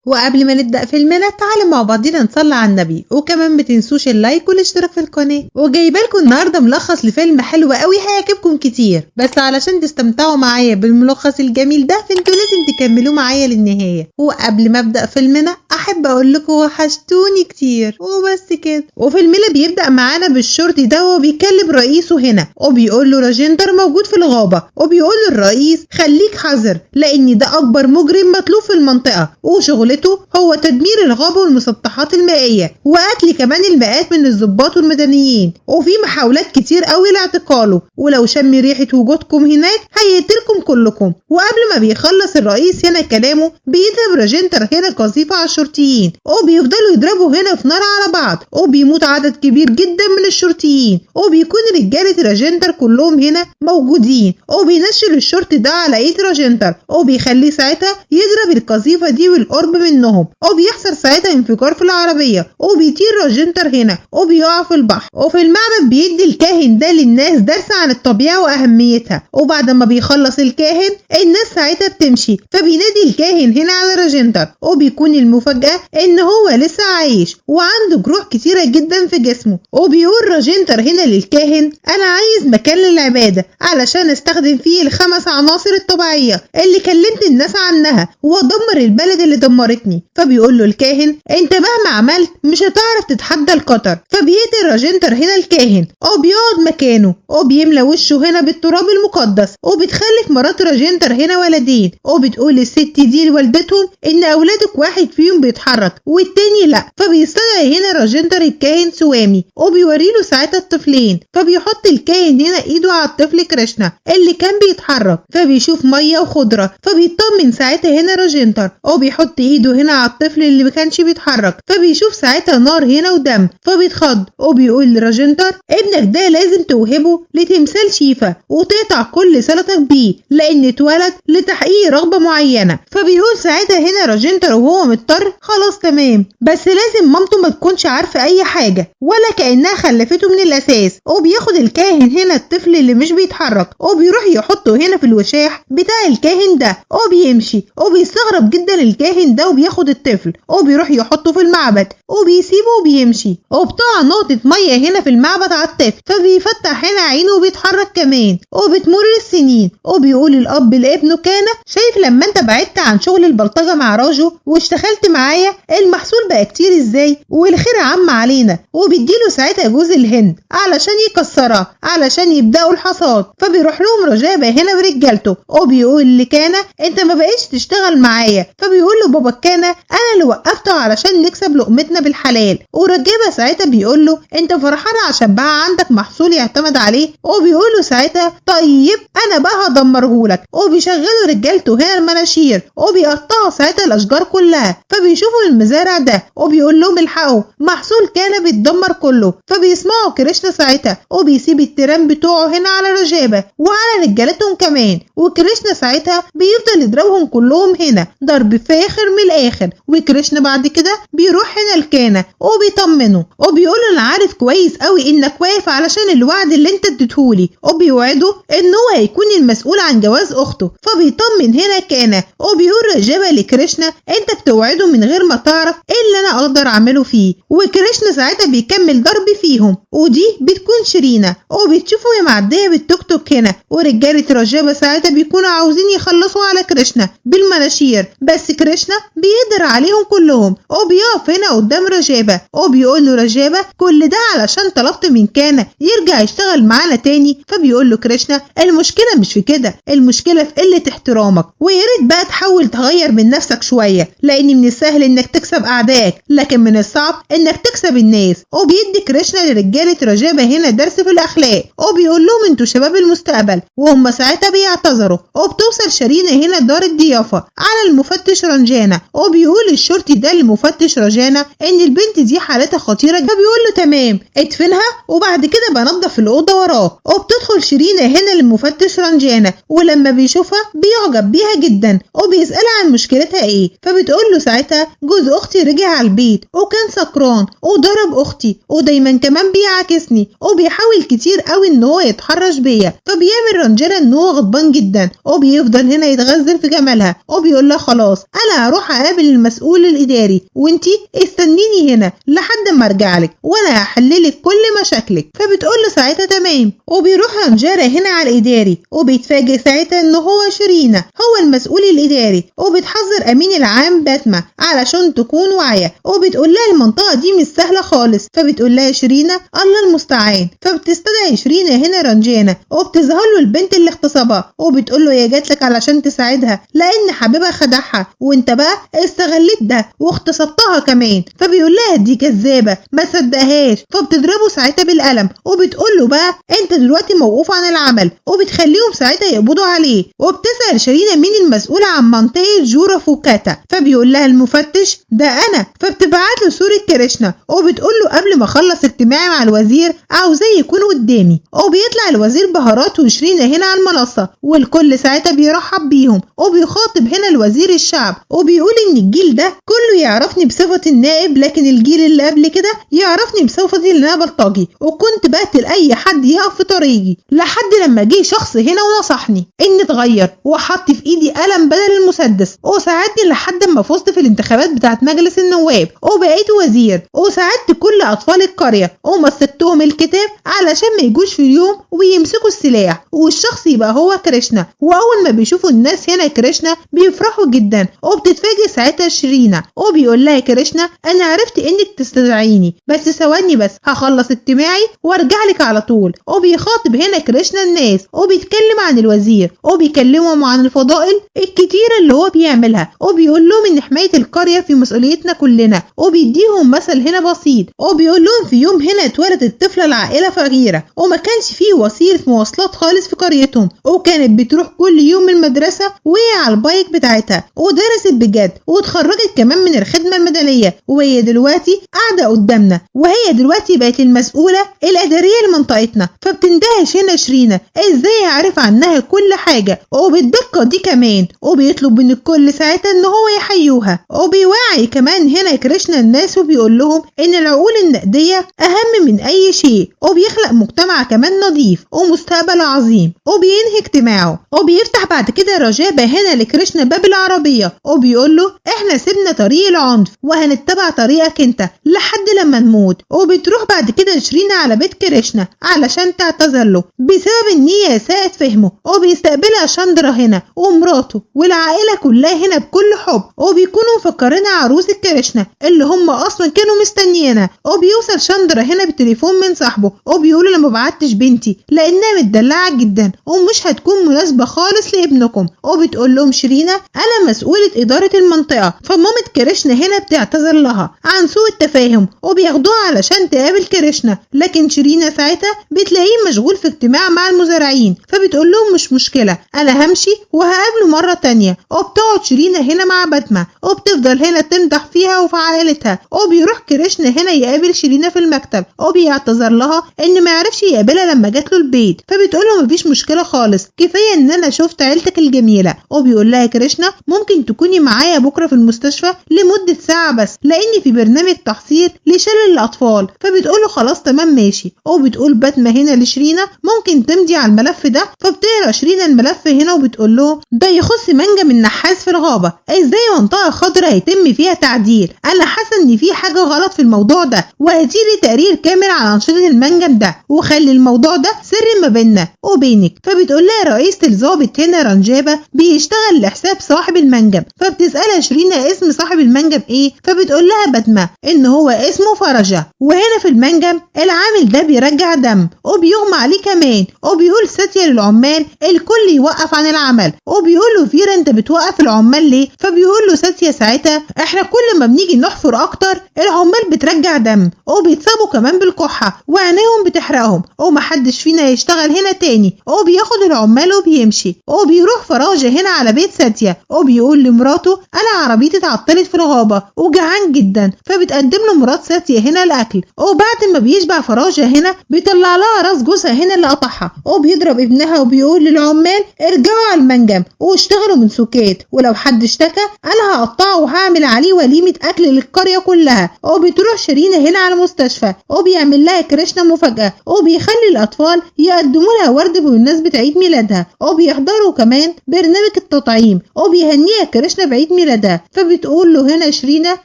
وقبل ما نبدأ فيلمنا تعالوا مع بعضنا نصلي على النبي، وكمان ما تنسوش ال like والاشتراك في القناة. وجايبه لكم النهارده ملخص لفيلم حلو قوي هيعجبكم كتير، بس علشان تستمتعوا معايا بالملخص الجميل ده فانتوا لازم تكملوه معايا للنهاية. وقبل ما ابدأ فيلمنا احب اقول لكم وحشتوني كتير وبس كده. وفيلمنا بيبدأ معانا بالشرطي ده وهو بيكلم رئيسه هنا وبيقول له راجندر موجود في الغابة، وبيقول للرئيس خليك حذر لان ده اكبر مجرم مطلوب في المنطقة، وشغلته هو تدمير الغابة والمسطحات المائية وقتل كمان المئات من الضباط والمدنيين، وفي محاولات كتير قوي لاعتقاله، ولو شم ريحة وجودكم هناك هيقتلكم كلكم. وقبل ما بيخلص الرئيس هنا كلامه بيضرب راجندر هنا قذيفة على الشرطيين، وبيفضلوا يضربوا هنا في نار على بعض، وبيموت عدد كبير جدا من الشرطيين، وبيكون رجالة راجندر كلهم هنا موجودين، وبينشل الشرطي ده على ايد راجندر وبيخليه ساعتها يضرب القذيفة دي بالقرب منهم، وبيحصل ساعتها انفجار في العربية وبيطير راجندر هنا وبيقع في البحر. وفي المعبد بيدي الكاهن ده للناس درس عن الطبيعة وأهميتها، وبعد ما بيخلص الكاهن الناس ساعتها بتمشي، فبينادي الكاهن هنا على راجندر، وبيكون المفاجأة ان هو لسه عايش وعنده جروح كتيرة جدا في جسمه. وبيقول راجندر هنا للكاهن انا عايز مكان للعبادة علشان استخدم فيه الخمس عناصر الطبيعية اللي كلمت الناس عنها وادمر البلد اللي دمرتني. فبيقول له الكاهن انت مهما عملت مش هتعرف تتحدى القطر. فبيقتل راجندر هنا الكاهن وبيقعد مكانه وبيملى وشه هنا بالتراب المقدس، وبتخلف مرات راجندر هنا ولدين، وبتقول الست دي لوالدتهم ان اولادك واحد فيهم بيتحرك والتاني لا. فبيستدعي هنا راجندر الكاهن سوامي وبيوري له ساعتها الطفلين، فبيحط الكاهن هنا ايده على الطفل كريشنا اللي كان بيتحرك، فبيشوف مية وخضره، فبيطمن ساعتها هنا راجندر وبيحط ايده هنا على الطفل اللي ما كانش بيتحرك، فبيشوف ساعتها نار هنا ودم، فبيتخض وبيقول لراجندر ابنك ده لازم توهبه لتمثال شيفا وتقطع كل صلتك بيه لان اتولد لتحقيق رغبة معينة. فبيقول ساعتها هنا راجندر وهو مضطر خلاص تمام، بس لازم مامته ما تكونش عارفه اي حاجة ولا كانها خلفته من الاساس. وبياخد الكاهن هنا الطفل اللي مش بيتحرك وبيروح يحطه هنا في الوشاح بتاع الكاهن ده وبيمشي، وبيستغرب جدا الكاهن ده وبياخد الطفل وبيروح يحطه في المعبد وبيسيبه وبيمشي، وبتقع نقطة مية هنا في المعبد على الطفل فبيفتح هنا عينه وبيتحرك كمان. وبتمر السنين وبيقول الاب لابنه كان شايف لما انت بعدت عن شغل البلطجة مع راجو واشتغلت معايا المحصول بقى كتير ازاي والخير عم علينا. وبيديله ساعتها جوز الهند علشان يكسرها علشان يبداوا الحصاد. فبيروح لهم رجابة هنا برجالته وبيقول لكانا انت ما بقيتش تشتغل معايا. فبيقول له بابا كانا انا اللي وقفته علشان نكسب لقمتنا بالحلال. ورجابة ساعتها بيقول له انت فرحان عشان بقى عندك محصول يعتمد عليه. وبيقول له ساعتها طيب انا بقى هدمرهولك. وبيشغلوا رجالته هنا المناشير وبيقطعوا ساعتها الاشجار كلها. فبيشوفوا المزارع ده وبيقول لهم الحقوا محصول كان بيتدمر كله. فبيسمعوا كريشنا ساعتها وبيسيب الترام بتوعه هنا على رجابة وعلى رجالتهم كمان. وكريشنا ساعتها بيفضل يضربهم كلهم هنا ضرب فاخر من الاخر. وكريشنا بعد كده بيروح هنا الكانا وبيطمنه وبيقول له انا عارف كويس قوي انك واقف علشان الوعد اللي انت اديتهولي، وبيوعده ان هو هيكون المسؤول عن جواز اخته. فبيطمن هنا كانا وبيقول رجابة لكريشنا انت بتوعده من غير ما تعرف ايه اللي انا اقدر اعمله فيه. وكريشنا ساعتها بيكمل ضرب فيهم ودي بتكون شيرينا وبتشوفه وهي معدية بالتوك توك هنا. ورجاله رجابه ساعتها بيكونوا عاوزين يخلصوا على كريشنا بالمناشير، بس كريشنا بيقدر عليهم كلهم وبيقف هنا قدام رجابه وبيقول له رجابه كل ده علشان طلبت من كانا يرجع يشتغل معانا تاني. فبيقول له كريشنا المشكلة مش في كده، المشكلة في قلة احترامك، ويا ريت بقى تحاول تغير من نفسك شوية لان من السهل انك تكسب اعدائك لكن من الصعب انك تكسب الناس. وبيدي كريشنا لرجاله رجابه هنا درس في الاخلاق وبيقول لهم انتوا شباب المستقبل، وهم ساعتها بيعتذروا. وبتوصل شيرينا هنا دار الضيافة على المفتش رنجانه وبيقول الشرطي ده للمفتش رجانه ان البنت دي حالتها خطيرة، فبيقول له تمام ادفنها وبعد كده بنضف الاوضة وراه. وبتدخل شيرينا هنا للمفتش رنجانه ولما بيشوفها بيعجب بيها جدا وبيسالها عن مشكلتها ايه. فبتقول له ساعتها جوز اختي رجع على البيت وكان سكران وضرب اختي، ودايما كمان بيعاكسني وبيحاول كتير قوي ان هو يتحرش بيا. فبيعمل رانجانا ان هو غضبان جدا، وبيفضل هنا يتغزل في جمالها، وبيقول لها خلاص انا هروح اقابل المسؤول الاداري وانتي استنيني هنا لحد ما ارجع لك وانا هحللك كل مشاكلك. فبتقول له ساعتها تمام. وبيروح رانجانا هنا على الاداري، وبيتفاجئ ساعتها ان هو شيرينا هو المسؤول الاداري، وبتحذر امين العام باتما علشان تكون واعية، وبتقول لها المنطقة دي مش سهلة خالص. فبتقول لها شيرينا الله المستعان. فبتستدعي شيرينا هنا رانجانا وبتظهر له البنت اللي اغتصبها، وبتقول له هي جات لك علشان تساعدها لان حبيبها خدعها، وانت بقى استغليت ده واغتصبتها كمان. فبيقول لها دي كذابه ما صدقهاش. فبتضربه ساعتها بالقلم وبتقول له بقى انت دلوقتي موقوف عن العمل، وبتخليهم ساعتها يقبضوا عليه. وبتسأل شيرينا مين المسؤول عن منطقة جورا فوكاتا، فبيقول لها المفتش ده انا. فبتبعت له صوره كريشنا وبتقول له قبل ما اخلص اجتماعي مع الوزير عاوزاه يكون قدامي. وبيطلع الوزير بهارات وشيرينا هنا على المنصة، والكل ساعتها بيرحب بيهم، وبيخاطب هنا الوزير الشعب وبيقول ان الجيل ده كله يعرفني بصفة النائب، لكن الجيل اللي قبل كده يعرفني بصفتي ان انا بلطجي وكنت بقتل اي حد يقف في طريقي، لحد لما جه شخص هنا ونصحني ان اتغير وحط في ايدي قلم بدل المسدس وساعدني لحد ما فزت في الانتخابات بتاعه مجلس النواب وبقيت وزير، وساعدت كل اطفال القرية ومسكتهم الكتاب علشان ما يجوش في اليوم ويمسكوا السلاح والشخص يبقى هو كريشنا. واول ما بيشوفوا الناس هنا كريشنا بيفرحوا جدا، وبتتفاجئ ساعتها شيرينا وبيقول لها كريشنا انا عرفت انك تستدعيني، بس ثواني بس هخلص اجتماعي وارجع لك على طول. وبيخاطب هنا كريشنا الناس وبيتكلم عن الوزير وبيكلمهم عن الفضائل الكتيرة اللي هو بيعملها، وبيقول لهم ان حماية القرية في مسؤوليتنا كلنا، وبيديهم مثل هنا بسيط، وبيقول لهم في يوم هنا اتولدت طفلة العائلة فقيرة وما كانش فيه وسيلة مواصلات خالص في قريتهم، وكانت بتروح كل يوم المدرسة وهي على البايك بتاعتها، ودرست بجد واتخرجت كمان من الخدمة المدنية، وهي دلوقتي قاعدة قدامنا، وهي دلوقتي بقت المسؤولة الإدارية لمنطقتنا. فبتندهش هنا شيرينا ازاي عارف عنها كل حاجة وبالدقة دي كمان، وبيطلب من الكل ساعتها ان هو يحيوها. وبيوعي كمان هنا كريشنا الناس وبيقول لهم ان العقول النقدية اهم من اي شيء، وبيخلق مجتمع كمان نظيف ومستقبل عظيم. وبينهي اجتماعه وبيفتح بعد كده رجابة هنا لكريشنا باب العربية وبيقول له احنا سيبنا طريق العنف وهنتبع طريقك انت لحد لما نموت. وبتروح بعد كده شيرينا على بيت كريشنا علشان تعتذر له بسبب ان هي ساءت فهمه، وبيستقبلها شاندرا هنا ومراته والعائلة كلها هنا بكل حب، وبيكونوا مفكرينها عروسة كريشنا اللي هم اصلا كانوا مستنيينها. وبيوصل شاندرا هنا بالتليفون من صاحبه وبيقول له ما بعتش بنتي لانها متدلعه جدا ومش هتكون مناسبة خالص لابنكم. وبتقول لهم شيرينا انا مسؤولة ادارة المنطقة. فمامة كريشنا هنا بتعتذر لها عن سوء التفاهم وبياخدوها علشان تقابل كريشنا، لكن شيرينا ساعتها بتلاقيه مشغول في اجتماع مع المزارعين، فبتقول لهم مش مشكلة انا همشي وهقابله مرة تانية. وبتقعد شيرينا هنا مع باتما وبتفضل هنا تمدح فيها وفي عائلتها. وبيروح كريشنا هنا يقابل شيرينا في المكتب وبيعتذر لها ان ما يعرفش يقابلها لما جات له البيت، فبتقول له مفيش مشكلة خالص كفاية ان انا شفت عيلتك الجميلة. وبيقول لها كريشنا ممكن تكوني معايا بكره في المستشفى لمدة ساعة بس لان في برنامج تحصيل لشلل الاطفال، فبتقول له خلاص تمام ماشي. وبتقول باتما هنا لشيرينا ممكن تمضي على الملف ده، فبتقرا شيرينا الملف هنا وبتقول له ده يخص منجم النحاس في الغابة، ازاي منطقة خضراء هيتم فيها تعديل؟ انا حاسه ان في حاجة غلط في الموضوع ده، وهاتيلي تقرير كامل عن انشطة المنجم ده وخلي الموضوع ده سر ما بيننا وبينك. فبتقول لها رئيسه الضابط هنا رنجابه بيشتغل لحساب صاحب المنجم، فبتسالها شيرينا اسم صاحب المنجم ايه؟ فبتقول لها باتما ان هو اسمه فرجه. وهنا في المنجم العامل ده بيرجع دم وبيغمى عليه كمان، وبيقول ساتيا للعمال الكل يوقف عن العمل، وبيقول له فيرا انت بتوقف العمال ليه؟ فبيقول له ساتيا ساعتها احنا كل ما بنيجي نحفر اكتر العمال بترجع دم وبيتصابوا كمان بالكحه وعينيهم بتحرقهم ومحدش فينا يشتغل هنا تاني. وبياخد العمال وبيمشي. وبيروح فراجة هنا على بيت ساتيا وبيقول لمراته انا عربيتي اتعطلت في الغابة وجعان جدا، فبتقدم له مرات ساتيا هنا الاكل. وبعد ما بيشبع فراجة هنا بيطلع لها راس جوزها هنا اللي قطعها، وبيضرب ابنها وبيقول للعمال ارجعوا على المنجم واشتغلوا من سكات، ولو حد اشتكى انا هقطعه وهعمل عليه وليمة اكل للقرية كلها. وبتروح شيرينا هنا على المستشفى وبيعمل لها كريشنا مفاجأة، وبيخلي الاطفال يقدموا لها ورد بمناسبة عيد ميلادها، وبيحضروا كمان برنامج التطعيم، وبيهنيها كريشنا بعيد ميلادها. فبتقول له هنا شيرينا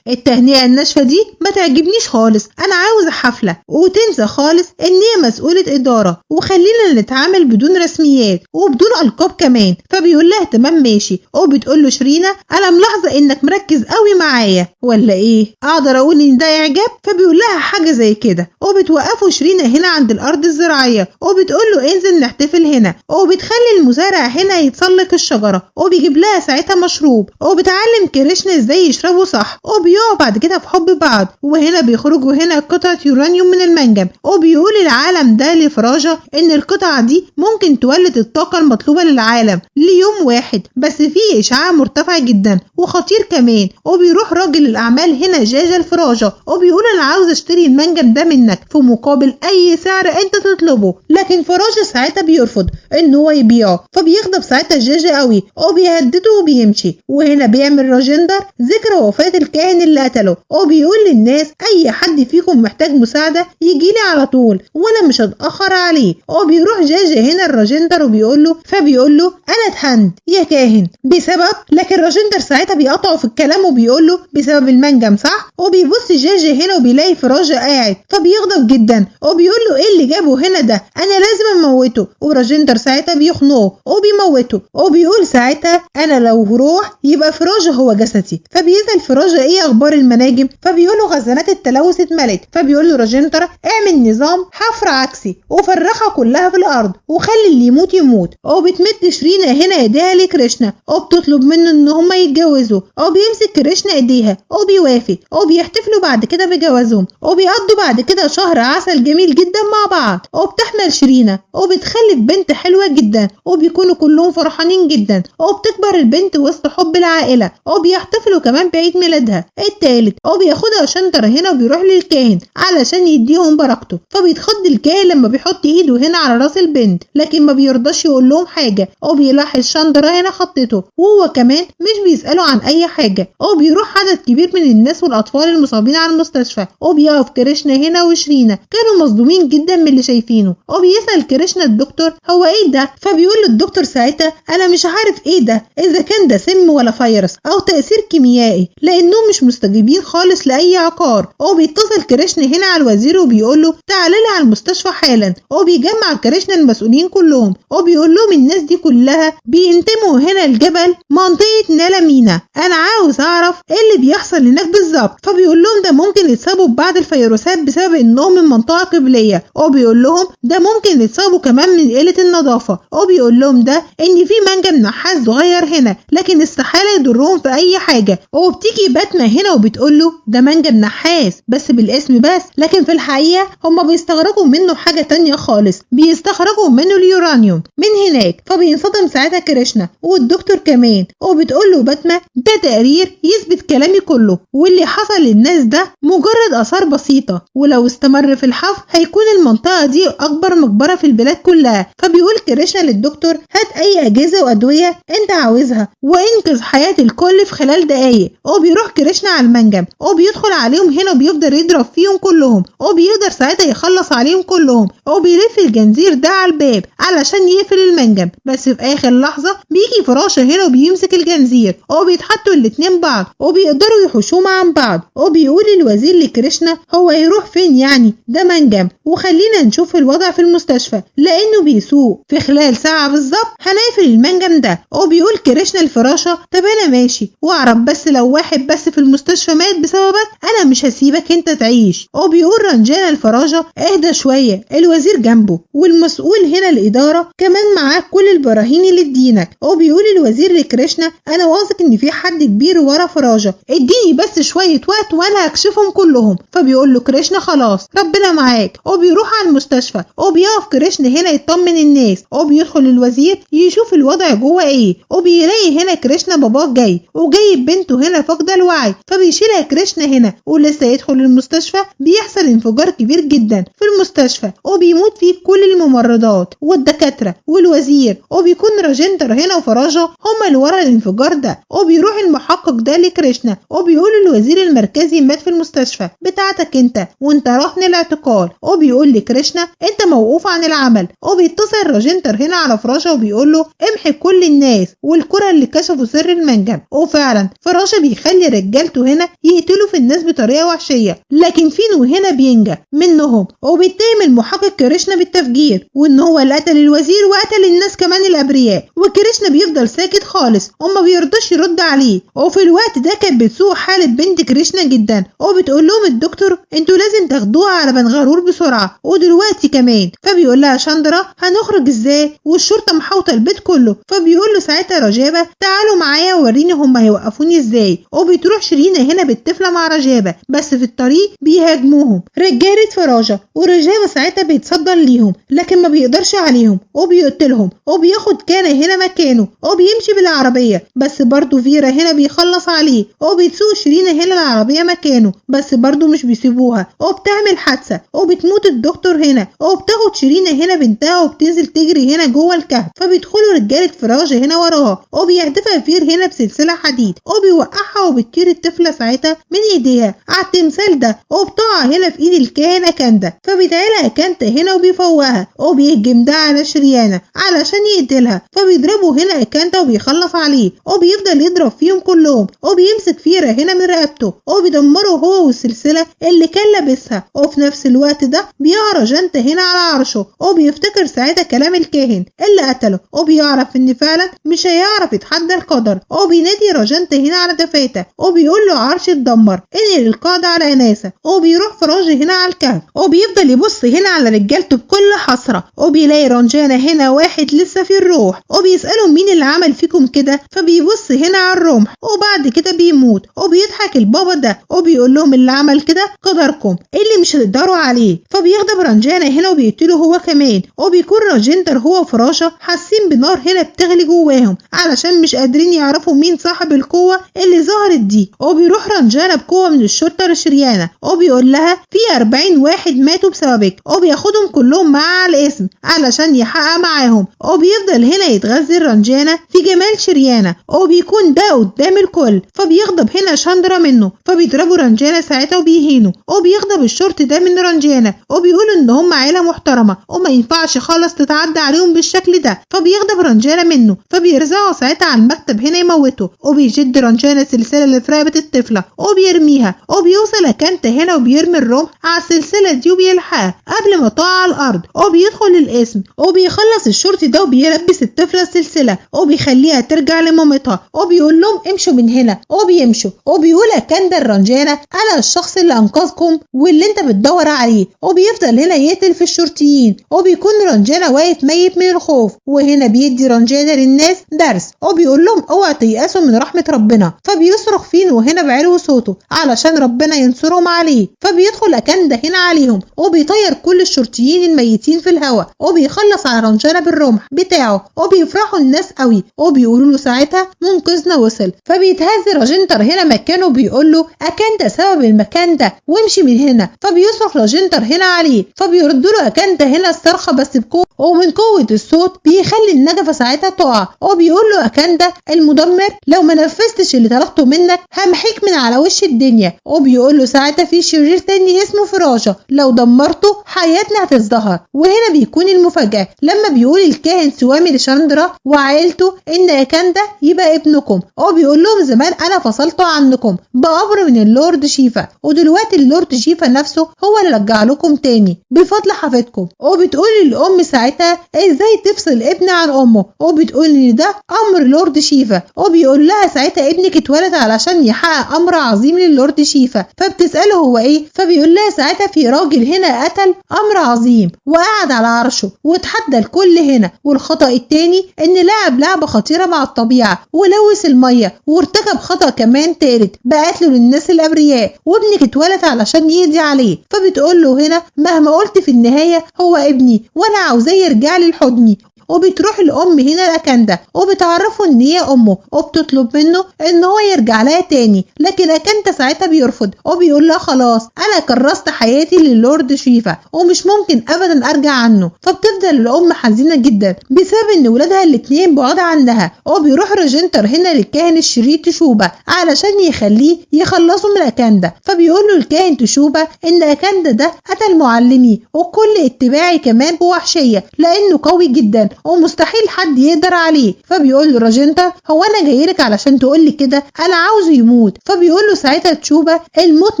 التهنئة الناشفة دي ما تعجبنيش خالص، انا عاوزة حفلة، وتنسى خالص ان هي مسؤولة ادارة، وخلينا نتعامل بدون رسميات وبدون القاب كمان. فبيقول لها تمام ماشي. وبتقول له شيرينا انا ملاحظة انك مركز قوي معايا ولا ايه، اقدر اقول ان ده اعجاب؟ فبيقول لها حاجة زي كده. وبتوقفه شيرينا هنا عند الارض الزراعية وبتقول له انزل نحتفل هنا، وبتخلي المزارع هنا يتسلق الشجرة، وبيجيب لها ساعتها مشروب، وبتعلم كريشنا ازاي يشربه صح، وبيقعوا بعد كده في حب بعض. وهنا بيخرجوا هنا قطعة يورانيوم من المنجم، وبيقول العالم ده لفراجة ان القطعة دي ممكن تولد الطاقة المطلوبة للعالم ليوم واحد، بس فيه اشعاع مرتفع جدا وخطير كمان. وبيروح راجل الاعمال هنا جاجة الفراجة وبيقول انا عاوز اشتري المنجم ده منك في مقابل اي سعر انت تطلبه، لكن فراجة ساعتها بيرفض ان هو يبيعه، فبيغضب ساعتها جاجة قوي وبيهدده وبيمشي. وهنا بيعمل راجندر ذكرى وفاة الكاهن اللي قتله، وبيقول للناس اي حد فيكم محتاج مساعدة يجيلي على طول وانا مش هتأخر عليه. وبيروح جاجة هنا الراجندر وبيقول له، فبيقول له انا اتهنت يا كاهن بسبب، لكن راجندر ساعتها بيقطعه في الكلام وبيقول له بسبب المنجم صح؟ وبيبص جاجة هنا وبيلاقي فراجة قاعد، فبيغضب جدا وبيقول له ايه اللي جابه هنا ده، انا لازم اموته. وراجندر ساعتها بيخنقه وبيموته، وبيقول ساعتها انا لو روح يبقى فراجة هو جسدي. فبيسأل فراجة ايه اخبار المناجم، فبيقول له خزانات التلوث اتملت. فبيقول له راجندر اعمل نظام حفر عكسي وفرخها كلها في الارض وخلي اللي يموت يموت. وبتمد شيرينا هنا ايديها لكريشنا وبتطلب منه ان هما يتجوزوا، وبيمسك كريشنا ايديها وبيوافق، وبيحتفلوا بعد كده بجوازهم، وبيقضوا بعد كده شهر عسل جميل جدا مع بعض. وبتحمل شيرينا وبتخلف بنت حلوة جدا، وبيكونوا كلهم فرحانين جدا، وبتكبر البنت وسط حب العائلة، وبيحتفلوا كمان بعيد ميلادها التالت. وبياخدها شنطر هنا وبيروح للكاهن علشان يديهم بركته، فبيتخض الكاهن لما بيحط ايده هنا على راس البنت، لكن ما بيرضاش يقول لهم حاجة. وبيلاحظ شندرة هنا خطته وهو كمان مش بيسأله عن اي حاجة. وبيروح عدد كبير من الناس والاطفال المصابين على المستشفى، وبيقف كريشنا هنا وشرينا كانوا مصدومين جدا من اللي شايفينه. وبيسأل كريشنا الدكتور هو ايه ده، فبيقول له الدكتور ساعتها انا مش عارف ايه ده، اذا كان ده سم ولا فيروس او تأثير كيميائي، لانهم مش مستجيبين خالص لاي عقار. وبيتصل كريشنا هنا على الوزير وبيقول له تعالى لي على المستشفى حالا. وبيجمع كريشنا المسؤولين كلهم وبيقول لهم الناس دي كلها بينتموا هنا الجبل منطقة نالامينا، انا عاوز اعرف ايه اللي بيحصل هناك بالظبط. فبيقول لهم ده ممكن يتصابوا ببعض الفيروسات بسبب انهم من منطقة قبلية، وبيقول لهم ده ممكن يتصابوا كمان من قلة النظافة، وبيقول لهم ده ان في منجم نحاس صغير هنا لكن استحالة يضرهم في اي حاجة. وبتيجي باتما هنا وبتقول له ده منجم نحاس بس بالاسم بس، لكن في الحقيقة هما بيستخرجوا منه حاجة تانية خالص، بيستخرجوا منه اليورانيوم من هناك. فبينصدم ساعتها كريشنا والدكتور كمان، وبتقول له باتما ده تقرير يثبت كلامي كله، واللي حصل للناس ده مجرد آثار بسيطة، ولو استمر في الحفر هيكون المنطقة دي أكبر مقبرة في البلاد كلها. فبيقول كريشنا للدكتور هات أي أجهزة وأدوية أنت عاوزها وانقذ حياة الكل في خلال دقايق. وبيروح كريشنا على المنجم وبيدخل عليهم هنا وبيفضل يضرب فيهم كلهم، وبيقدر ساعتها يخلص عليهم كلهم، وبيلف الجنزير ده على الباب علشان يقفل المنجم، بس في آخر لحظة بيجي فراشة هنا وبيمسك الجنزير وبيتحطوا الاتنين بعض وبيقدروا يحوشوهم عن بعض. وبيقول الوزير لكريشنا هو هيروح فين يعني، ده منجم، وخلينا نشوف الوضع في المستشفى لانه بيسوق في خلال ساعة بالظبط هنقفل المنجم ده. وبيقول كريشنا الفراشة طب انا ماشي، واعرف بس لو واحد بس في المستشفى مات بسببك انا مش هسيبك انت تعيش. وبيقول رنجانة الفراشة اهدى شوية، الوزير جنبه والمسؤول هنا الإدارة كمان معاه كل البراهين اللي في دينك. وبيقول الوزير لكريشنا انا واثق ان في حد كبير ورا فراجة، اديني بس شوية وقت وانا هكشفهم كلهم. فبيقول له كريشنا خلاص ربنا معاك. وبيروح على المستشفى وبيقف كريشنا هنا يطمن الناس، وبيدخل الوزير يشوف الوضع جوه ايه، وبيلاقي هنا كريشنا باباه جاي وجايب بنته هنا هنا فاقدة الوعي، فبيشيلها كريشنا هنا ولسه يدخل المستشفى بيحصل انفجار كبير جدا في المستشفى وبيموت فيه كل الممرضات والدكاترة والوزير، وبيكون راجندر هنا وفراجة هما اللي ورا الانفجار ده. وبيروح المحقق ده لكريشنا وبيقول الوزير المركزي مات في المستشفى بتاعتك انت وانت رهن الاعتقال، وبيقول لكريشنا انت موقوف عن العمل. وبيتصل راجندر هنا على فراشة وبيقول له امحي كل الناس والكرة اللي كشفوا سر المنجم، وفعلا فراشة بيخلي رجالته هنا يقتلوا في الناس بطريقة وحشية، لكن فينو هنا بينجى منهم وبيتهم المحقق كريشنا بالتفجير وان هو اللي قتل الوزير وقتل الناس كمان الابرياء، وكريشنا بيفضل ساكت خالص وما بيرضاش يرد عليه. وفي الوقت ده كانت بتسوء حالة بنت كريشنا جدا وبتقول لهم الدكتور انتوا لازم تاخدوها على بنغارور بسرعة ودلوقتي كمان. فبيقول لها شاندرا هنخرج ازاي والشرطة محاوطة البيت كله، فبيقول له ساعتها رجابة تعالوا معايا وريني هم هيوقفوني ازاي. وبتروح شيرينا هنا بالطفلة مع رجابة، بس في الطريق بيهاجموهم رجالة فراجة، ورجابة ساعتها بيتصدر ليهم لكن ما بيقدرش عليهم وبيقتلهم وبياخد كان هنا مكانه وبيمشي بالعربية، بس برضو فيرا هنا بيخلص عليه وبتسوق شيرينا هنا العربية مكانه بس برضو مش بيسيبوها وبتعمل حادثة وبتموت الدكتور هنا، وبتاخد شيرينا هنا بنتها وبتنزل تجري هنا جوه الكهف، فبيدخلوا رجالة فراجة هنا وراها وبيهدفها فير هنا بسلسلة حديد وبيوقعها وبتطير الطفلة ساعتها من ايديها على التمثال ده وبتقع هنا في ايد الكاهن اكاندا، فبيدعيلها اكانتا هنا وبيفوقها وبيهجم ده على شريانة علشان يقتلها، فبيضربه هنا اكانتا وبيخلص عليه وبيفضل يضرب فيهم كلهم وبيمسك فيرا هنا من رقبته وبيدمره هو والسلسلة اللي كان لابسها. وفي نفس الوقت ده بيقرا جنتا هنا على عرشه وبيفتكر ساعتها كلام الكاهن اللي قتله وبيعرف ان فعلا مش هيعرف يتحدى القدر، وبينادي راجنتا هنا على دفاته وبيقول له عرش اتدمر انقل القاعدة على اناسة. وبيروح فراج هنا على الكهف وبيفضل يبص هنا على رجالته بكل حسرة وبيلاقي رنجانة هنا واحد لسه في الروح وبيسأله مين اللي عمل فيكم كده، فبيبص هنا على الرمح وبعد كده بيموت. وبيضحك البابا ده وبيقول لهم اللي عمل كده قدركم اللي مش هتقدروا عليه، فبيغضب رنجانة هنا وبيقتله هو كمان. وبيكون راجندر هو وفراشة حاسين بنار هنا بتغلي جواهم علشان مش قادرين يعرفوا مين صاحب القوة اللي ظهرت دي. وبيروح رنجانة بقوة من الشرطة لشريانة وبيقول لها في 40 واحد ماتوا بسببك، وبياخدهم كلهم معاه على الاسم علشان يحقق معاهم. وبيفضل هنا يتغزل رنجانة في جمال شريانة وبيكون ده قدام الكل، فبيغضب هنا شاندرا منه فبيضربوا رنجانة ساعتها وبيهينه. وبيغضب الشرطي ده من رنجانة وبيقولوا ان هم عيلة محترمة وما ينفعش خالص تتعدى عليهم بالشكل ده، فبيغضب رنجانة منه فبيرزعه ساعتها على المكتب هنا يموته. وبيشد رنجانة السلسلة اللي في رقبة الطفلة وبيرميها، وبيوصل أكانتا هنا وبيرمي الرمح على السلسلة دي وبيلحقها قبل ما تقع على الأرض وبيدخل القسم وبيخلص الشرطي ده وبيلبس الطفلة السلسلة وبيخليها ترجع لمامتها وبيقول لهم امشوا من هنا وبيمشوا. وبيقول أكاندا الرنجانة أنا الشخص اللي أنقذكم واللي أنت بتدور عليه، وبيفضل هنا يقتل في الشرطيين وبيكون رنجانة واقف ميت من الخوف. وهنا بيدي رنجانة للناس درس وبيقول لهم اوعوا تيأسوا من رحمة ربنا، فبيصرخ فينو هنا بعلو صوته علشان ربنا ينصرهم عليه. فبيدخل أكاندا هنا عليهم وبيطير كل الشرطيين الميتين في الهواء وبيخلص على رنجانة بالرمح بتاعه وبيفرحوا الناس قوي وبيقولوا له ساعتها منقذنا وصل. فبيتهز راجنتر هنا مكانه وبيقول له أكاندا سبب المكان ده وامشي من هنا، فبيصرخ راجنتر هنا عليه فبيرد له أكاندا هنا الصرخة بس بقوة، ومن قوة الصوت بيخلي النجفة ساعتها تقع. وبيقول له أكاندا المدمر لو ما نفذتش اللي طلبته منك همحيك من على وش الدنيا. وبيقول له ساعتها في شرير تاني اسمه فراشة لو دمرته حياتنا هتزدهر. وهنا بيكون المفاجأة لما بيقول الكاهن سوامي لشاندرا وعائلته ان أكاندا يبقى ابنكم، وبيقول لهم زمان انا فصلته عنكم بأمر من اللورد شيفا ودلوقتي اللورد شيفا نفسه هو اللي رجع لكم تاني بفضل حفيدكم. وبتقول الام ساعتها ازاي تفصل ابن عن امه، وبتقول ان ده امر لورد شيفا، وبيقول لها ساعتها ابنك اتولد علشان يحقق امر عظيم للورد شيفا، فبتساله هو ايه، فبيقول لها ساعتها في راجل هنا قتل امر عظيم وقعد على عرشه وتحدى الكل هنا، والخطأ التاني ان لعب لعبة خطيرة مع الطبيعة ولوث المية وارتكب خطأ كمان تالت بقتله للناس الابرياء، وابنك اتولد علشان يقضي عليه. فبتقول له هنا مهما قلت في النهاية هو ابني وانا عاوزاه يرجع لي لحضني. وبتروح الام هنا لاكاندا وبتعرفه ان هي امه، وبتطلب منه ان هو يرجع لها تاني، لكن اكاندا ساعتها بيرفض وبيقول لها خلاص انا كرست حياتي للورد شيفا ومش ممكن ابدا ارجع عنه. فبتفضل الام حزينة جدا بسبب ان ولادها الاتنين بعاد عنها. وبيروح راجنتر هنا للكاهن الشرير تشوبا علشان يخليه يخلصه من اكاندا. فبيقول له الكاهن تشوبا ان اكاندا ده قتل معلمي وكل اتباعي كمان بوحشيه لانه قوي جدا ومستحيل حد يقدر عليه. فبيقول له راجنتر هو انا جايلك علشان تقول لي كده، انا عاوزه يموت. فبيقول له ساعتها تشوبا الموت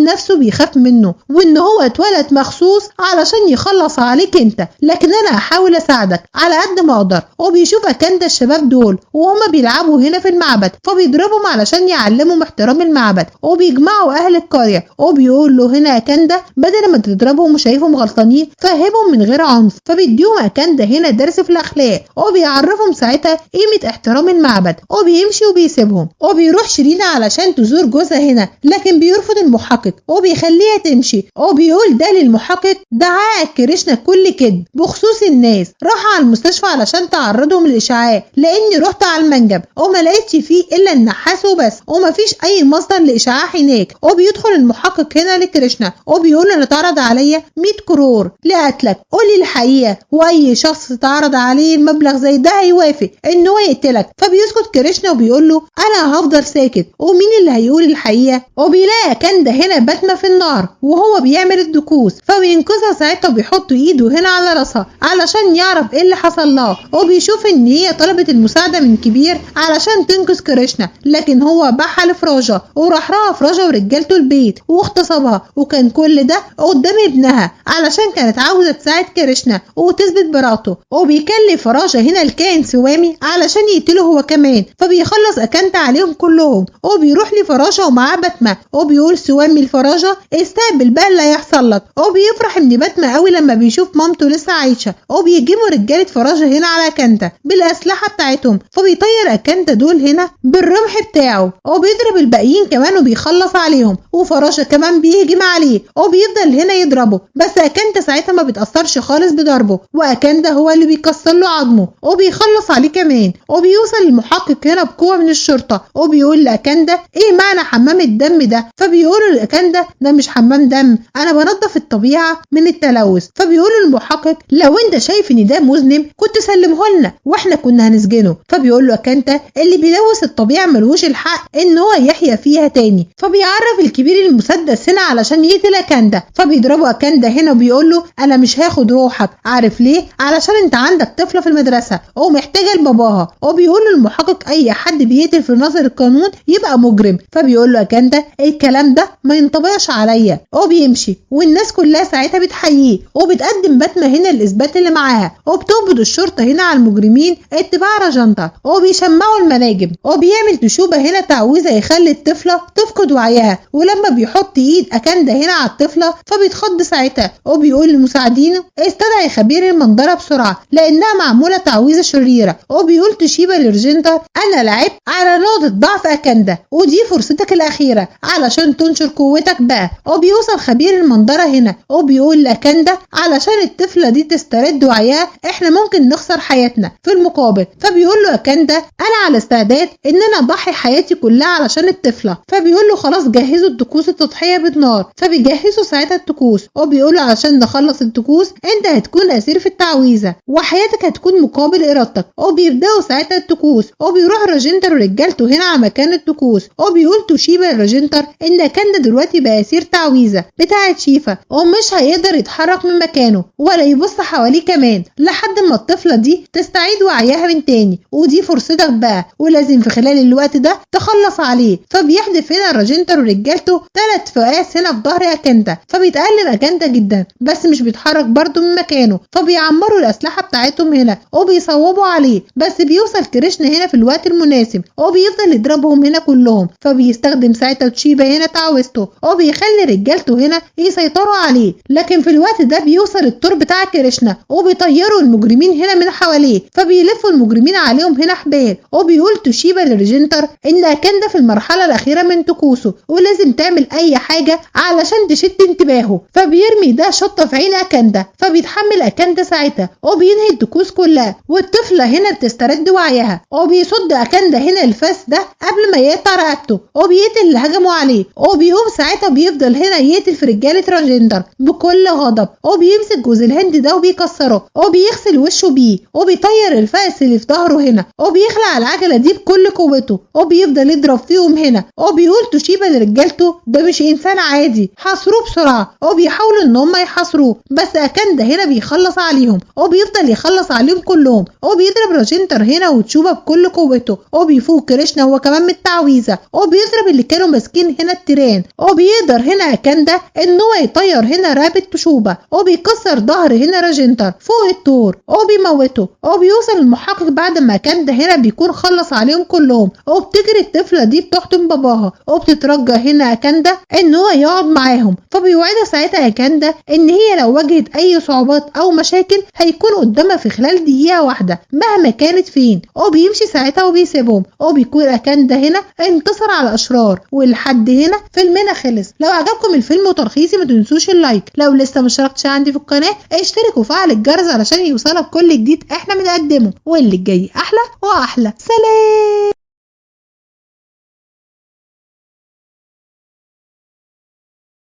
نفسه بيخاف منه وان هو اتولد مخصوص علشان يخلص عليك انت، لكن انا هحاول اساعدك على قد ما اقدر. وبيشوف اكاندا الشباب دول وهما بيلعبوا هنا في المعبد، فبيضربهم علشان يعلمهم احترام المعبد، وبيجمعوا اهل القرية. وبيقول له هنا اكاندا بدل ما تضربهم وشايفهم غلطانين فهمهم من غير عنف. فبيديهم اكاندا هنا درس في الاخلاق وبيعرفهم ساعتها قيمة احترام المعبد، وبيمشي وبيسيبهم. وبيروح شيرينا علشان تزور جوزها هنا، لكن بيرفض المحقق وبيخليها تمشي. وبيقول ده للمحقق دعاء كريشنا كل كذب بخصوص الناس راح على المستشفى علشان تعرضهم للاشعاع، لاني رحت على المنجم وما لقيتش فيه الا النحاس وبس ومفيش اي مصدر لاشعاع هناك. وبيدخل المحقق هنا لكريشنا وبيقول انا اتعرض عليا 100 كرور لقتلك، قولي الحقيقة، واي شخص اتعرض عليه المبلغ زي ده هيوافق ان هو يقتلك. فبيسكت كريشنا وبيقول له انا هفضل ساكت ومين اللي هيقول الحقيقة. وبيلاقي كندا هنا باتمه في النار وهو بيعمل الدكوس، فبينقذها ساعتها وبيحط ايده هنا على راسها علشان يعرف ايه اللي حصل لها. وبيشوف ان هي طلبت المساعدة من كبير علشان تنقذ كريشنا، لكن هو باعها لفراجه وراح لها فراجه ورجالته البيت واغتصبها، وكان كل ده قدام ابنها علشان كانت عاوزه تساعد كريشنا وتثبت براءته. وبيكلف فراجه هنا الكاهن سوامي علشان يقتله هو كمان، فبيخلص اكانتا عليهم كلهم. وبيروح لفراجه ومعاه باتمه وبيقول سوامي لفراجه استقبل بقى اللي هيحصل لك. وبيفرح ان باتمه قوي لما بيشوف مامته لسه عايشه. وبيهجموا رجاله فراجه هنا على اكانتا بالاسلحة بتاعتهم، فبيطير اكانتا دول هنا بالرمح بتاعه وبيضرب الباقيين كمان وبيخلص عليهم. وفراجه كمان بيهجم عليه وبيفضل هنا يضربه، بس اكانتا ساعتها ما بيتاثرش خالص بضربه، واكانتا هو اللي بيكسر له عظمه وبيخلص عليه كمان. وبيوصل المحقق هنا بقوة من الشرطة وبيقول لاكاندا ايه معنى حمام الدم ده؟ فبيقول لاكاندا ده مش حمام دم، انا بنظف الطبيعة من التلوث. فبيقول المحقق لو انت شايف ان ده مذنب كنت سلمه لنا واحنا كنا هنسجنه. فبيقول له اكانتا اللي بيلوث الطبيعة ملوش الحق ان هو يحيا فيها تاني. فبيعرف الكبير المسدس هنا علشان يقتل اكاندا، فبيضربه اكاندا هنا وبيقول له انا مش هاخد روحك، عارف ليه؟ علشان انت عندك طفله في المدرسة ومحتاجة لباباها. وبيقول له المحقق اي حد بيقتل في نظر القانون يبقى مجرم. فبيقول له اكاندا الكلام ده ما ينطبقش عليا، وبيمشي والناس كلها ساعتها بتحييه وبتقدم باتمه هنا الاثبات اللي معاها. وبتقبض الشرطة هنا على المجرمين اتباع راجنتا وبيشمعوا المناجم. وبيعمل تشوبه هنا تعويذه يخلي الطفلة تفقد وعيها، ولما بيحط ايد اكاندا هنا على الطفلة فبيتخض ساعتها. وبيقول لمساعدينه استدعي خبير المنظره بسرعة لانها معمولة تعويذه شريرة. وبيقول تشيبا لرجنتا انا لعبت على نقطة ضعف اكاندا ودي فرصتك الاخيرة علشان تنشر قوتك بقى. وبيوصل خبير المنظره هنا وبيقول لاكاندا علشان الطفلة دي تسترد وعيها احنا ممكن نخسر حياتنا في المقابل. فبيقول له اكاندا انا على استعداد ان انا اضحي حياتي كلها علشان الطفلة. فبيقول له خلاص جهزوا الطقوس التضحية بالنار. فبيجهزوا ساعتها الطقوس وبيقول له علشان نخلص الطقوس انت هتكون اسير في التعويذه وحياتك هتكون مقابل ارادتك. وبيبداوا ساعتها الطقوس. وبيروح راجنتر ورجالته هنا على مكان الطقوس. وبيقول توشيبا لراجنتر ان اكاندا دلوقتي بقى اسير تعويذه بتاعه شيفا ومش هيقدر يتحرك من مكانه ولا يبص حواليه كمان لحد ما الطفلة دي تستعيد وعيها من تاني، ودي فرصتك بقى ولازم في خلال الوقت ده تخلص عليه. فبيحدف هنا راجنتر ورجالته 3 فقاس هنا في ظهر اكاندا، فبيتألم اكاندا جدا بس مش بيتحرك برده من مكانه. فبيعمروا الاسلحة بتاعتهم هنا وبيصوبوا عليه، بس بيوصل كريشنا هنا في الوقت المناسب وبيفضل يضربهم هنا كلهم. فبيستخدم ساعتها تشيبا هنا تعويذته وبيخلي رجالته هنا يسيطروا عليه، لكن في الوقت ده بيوصل التور بتاع كريشنا وبيطيروا المجرمين هنا من حواليه. فبيلفوا المجرمين عليهم هنا حبال. وبيقول توشيبا لرجنتر ان اكاندا في المرحلة الاخيرة من طقوسه ولازم تعمل اي حاجة علشان تشد انتباهه. فبيرمي ده شطه في عين اكاندا، فبيتحمل اكاندا ساعتها وبينهي الطقوس كلها. والطفله هنا بتسترد وعيها، وبيصد اكاندا هنا الفاس ده قبل ما يقطع رقبته، وبيقتل اللي هجموا عليه. وبيقوم ساعتها بيفضل هنا يقتل في رجاله راجندر بكل غضب، وبيمسك جوز الهند ده وبيكسره، وبيغسل وشه بيه، وبيطير الفاس اللي في ظهره هنا، وبيخلع العجلة دي بكل قوته، وبيفضل يضرب فيهم هنا. وبيقول توشيبا لرجالته ده مش انسان عادي، حاصروه بسرعة. وبيحاولوا ان هم يحاصروه، بس اكاندا هنا بيخلص عليهم، وبيفضل يخلص عليهم كلهم. وبيضرب راجندر هنا وتشوبا بكل قوته، وبيفوق كريشنا هو كمان من التعويذه، وبيضرب اللي كانوا ماسكين هنا التيران. وبيقدر هنا اكاندا ان هو يطير هنا رقبة توشوبا، وبيكسر ظهر هنا راجندر فوق الطور، وبيموته. وبيوصل المحقق بعد ما اكاندا هنا بيكون خلص عليهم كلهم. وبتجري الطفلة دي بتحضن باباها، وبتترجى هنا اكاندا ان هو يقعد معاهم. فبيوعدها ساعتها اكاندا ان هي لو واجهت اي صعوبات او مشاكل هيكون قدامها في خلال دقيقة واحدة مهما كانت فين. وبيمشي ساعتها وبيسيبهم، وبيكون اكاندا هنا انتصر على الاشرار. ولحد هنا فيلمنا خلص. لو عجبكم الفيلم وتلخيصي ما تنسوش ال like، لو لسه ما اشتركتش عندي في القناة اشترك وفعل الجرس علشان يوصلك كل جديد احنا بنقدمه، واللي جاي احلى واحلى. سلام.